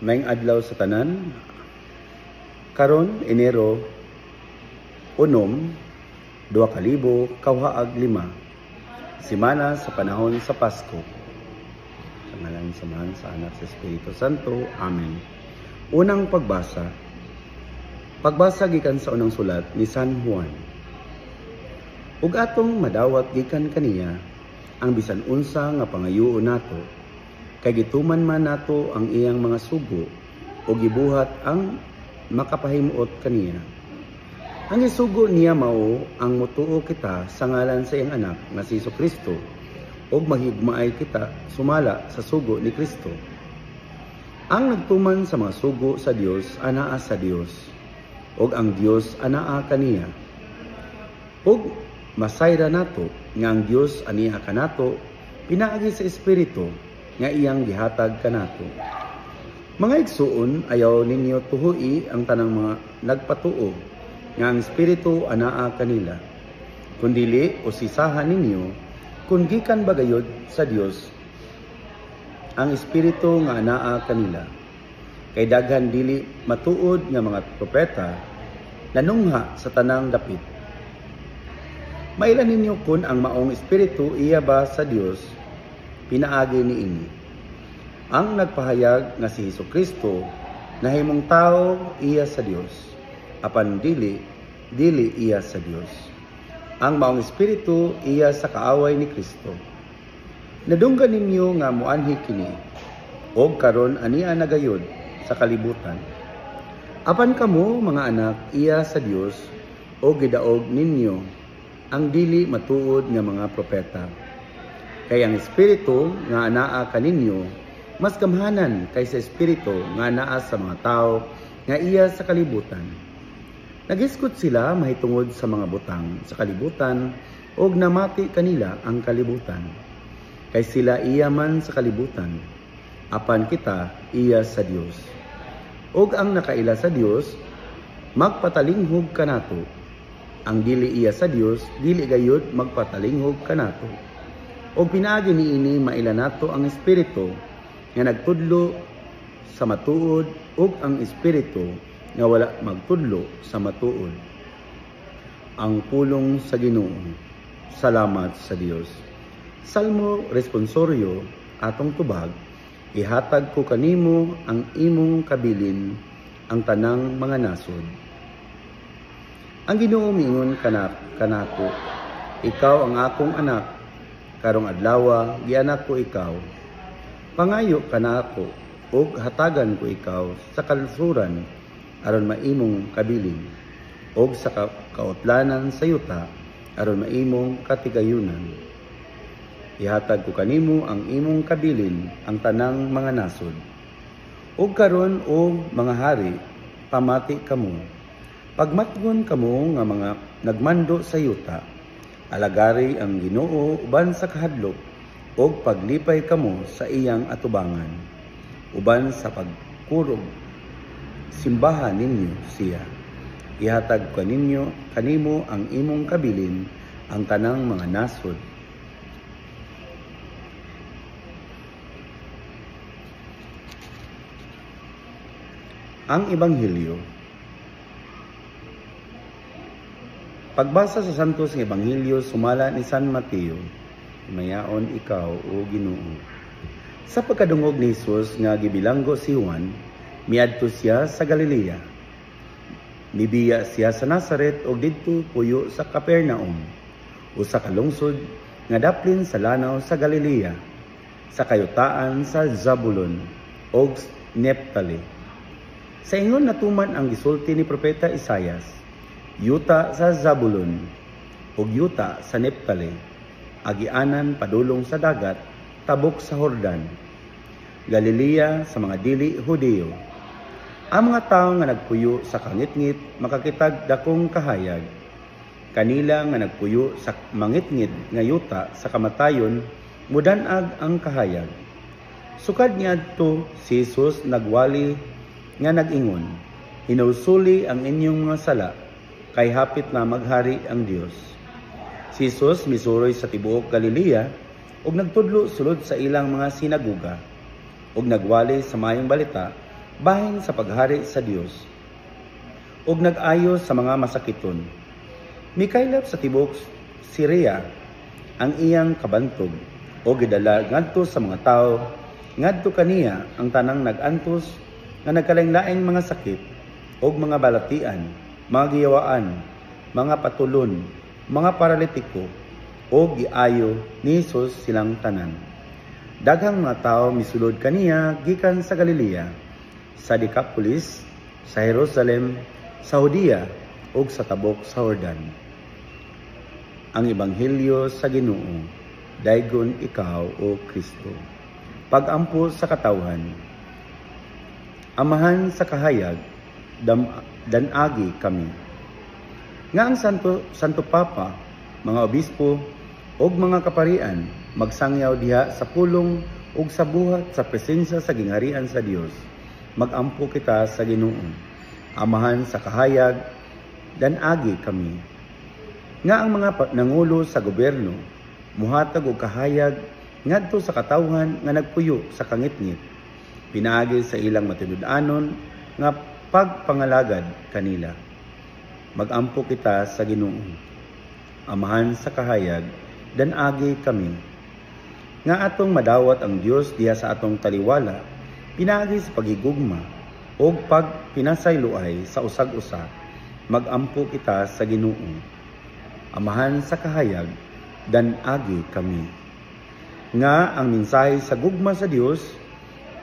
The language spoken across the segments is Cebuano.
Maayong adlaw sa tanan. Karon Enero 6, 2025. Semana sa panahon sa Pasko. Sa ngalan sa Amahan, sa Anak, sa Espiritu Santo. Amen. Unang pagbasa. Pagbasa gikan sa unang sulat ni San Juan. Ug atong madawat gikan kaniya ang bisan unsa nga pangayuon nato, kay gituman man nato ang iyang mga sugo o gibuhat ang makapahimuot kaniya. Ang isugo niya mao ang mutuo kita sa ngalan sa iyang anak nga si Kristo ug maghigugmaay kita sumala sa sugo ni Kristo. Ang nagtuman sa mga sugo sa Dios anaa sa Dios, ug ang Dios anaa kaniya. Ug masayra nato nga ang Dios aniya kanato pinaagi sa Espiritu nga iyang gihatag kanato. Mga igsuon, ayaw ninyo tuhui ang tanang mga nagpatuo nga ang Espiritu anaa kanila. Kundili usisahan ninyo kung gikan ba gayod sa Dios ang Espiritu nga anaa kanila. Kay daghan dili matuod nga mga propeta nanungha sa tanang dapit. Maila ninyo kun ang maong Espiritu iya ba sa Dios pinaagi niini. Ang nagpahayag nga si Hesukristo nahimong tao iya sa Dios, apan dili dili iya sa Dios. Ang maong espiritu iya sa kaaway ni Kristo. Nadunggan ninyo nga moanhi kini, og karon ania nagayod sa kalibutan. Apan kamo mga anak iya sa Dios, og gidaog ninyo ang dili matuod nga mga propeta. Kay ang espiritu nga anaa kaninyo mas gamhanan kaysa espiritu nga anaa sa mga tao nga iya sa kalibutan. Nagisgot sila mahitungod sa mga butang sa kalibutan og namati kanila ang kalibutan. Kay sila iya man sa kalibutan, apan kita iya sa Dios. Og ang nakaila sa Dios magpatalinghog kanato. Ang dili iya sa Dios dili gayud magpatalinghog kanato. Og pinaagi niini maila nato ang espiritu nga nagtudlo sa matuod ug ang espiritu nga wala magtudlo sa matuod. Ang pulong sa Ginoo. Salamat sa Dios. Salmo responsorio atong tubag, ihatag ko kanimo ang imong kabilin, ang tanang mga nasod. Ang Ginoo miingon kanako, ikaw ang akong anak, karong adlawa gianak ko ikaw. Pangayo kanako ug hatagan ko ikaw sa kalusuran aron maimong kabilin, ug sa kautlanan sa yuta aron maimong katigayunan. Ihatag ko kanimo ang imong kabilin, ang tanang mga nasod. Ug karon, o mga hari, pamati kamo. Pagmatngon kamo nga mga nagmando sa yuta, alagari ang Ginoo uban sa kahadlok, ug paglipay kamo sa iyang atubangan. Uban sa pagkurog, simbahan ninyo siya. Ihatag kaninyo kanimo ang imong kabilin, ang tanang mga nasod. Ang Ebanghelyo. Pagbasa sa Santos nga Ebanghelyo sumala ni San Mateo. Mayaon ikaw, o Ginoo. Sa pagkadungog ni Jesus nga gibilanggo si Juan, miadto siya sa Galilea. Nibiya siya sa Nazaret og didto puyo sa Capernaum, usa ka lungsod nga daplin sa lanaw sa Galilea, sa kayutaan sa Zabulon og Neptali. Sa ingon natuman ang gisulti ni propeta Isayas, yuta sa Zabulon ug yuta sa Neptali, agianan padulong sa dagat, tabok sa Hordan, Galilea sa mga dili Hudeo. Ang mga tawo nga nagpuyo sa kangitngit makakitag dakong kahayag. Kanila nga nagpuyo sa mangitngit nga yuta sa kamatayon, mudan-ag ang kahayag. Sukad niadto si Jesus nagwali nga nag-ingon, hinulsuli ang inyong mga sala, kay hapit na maghari ang Dios. Si Jesus misuroy sa tibuok Galilea ug nagtudlo sulod sa ilang mga sinaguga ug nagwali sa maayong balita bahin sa paghari sa Dios ug nag-ayo sa mga masakiton. Mikaylap sa tibuok Syria ang iyang kabantog o gidala ngadto sa mga tawo ngadto kaniya ang tanang nag-antos nga nagkalain-laing mga sakit ug mga balatian, mga giyawaan, mga patulon, mga paralitiko, ug giayo ni Hesus silang tanan. Daghang mga tawo misulod kaniya gikan sa Galilea, sa Decapolis, sa Jerusalem, sa Judea ug sa tabok sa Jordan. Ang Ebanghelyo sa Ginoo. Daygon ikaw, o Kristo. Pag-ampo sa katawhan. Amahan sa kahayag, danagi kami. Nga ang Santo Papa, mga obispo ug mga kaparian magsangyaw diha sa pulong ug sa buhat sa presensya sa gingharian sa Dios. Magampo kita sa Ginoo. Amahan sa kahayag, danagi kami. Nga ang mga nangulo sa gobyerno muhatag og kahayag ngadto sa katawhan nga nagpuyo sa kangitngit pinaagi sa ilang matinud-anon nga pagpangalagad kanila. Magampo kita sa Ginoo. Amahan sa kahayag, danagi kami. Nga atong madawat ang Dios diha sa atong taliwala pinaagi sa paghigugma ug pagpinasayloay sa usag-usa. Magampo kita sa Ginoo. Amahan sa kahayag, danagi kami. Nga ang mensahe sa gugma sa Dios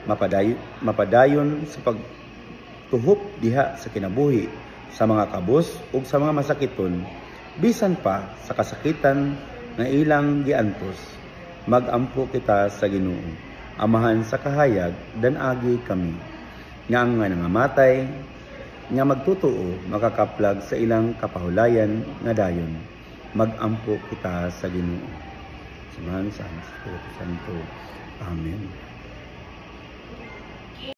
mapadayon sa pagtuhop diha sa kinabuhi sa mga kabos ug sa mga masakiton bisan pa sa kasakitan nga ilang giantos. Magampo kita sa Ginoo. Amahan sa kahayag, danagi kami. Nga ang mga nangamatay nga magtotoo makakaplag sa ilang kapahulayan nga dayon. Magampo kita sa Ginoo. Sa Amahan, sa Espiritu Santo. Amen.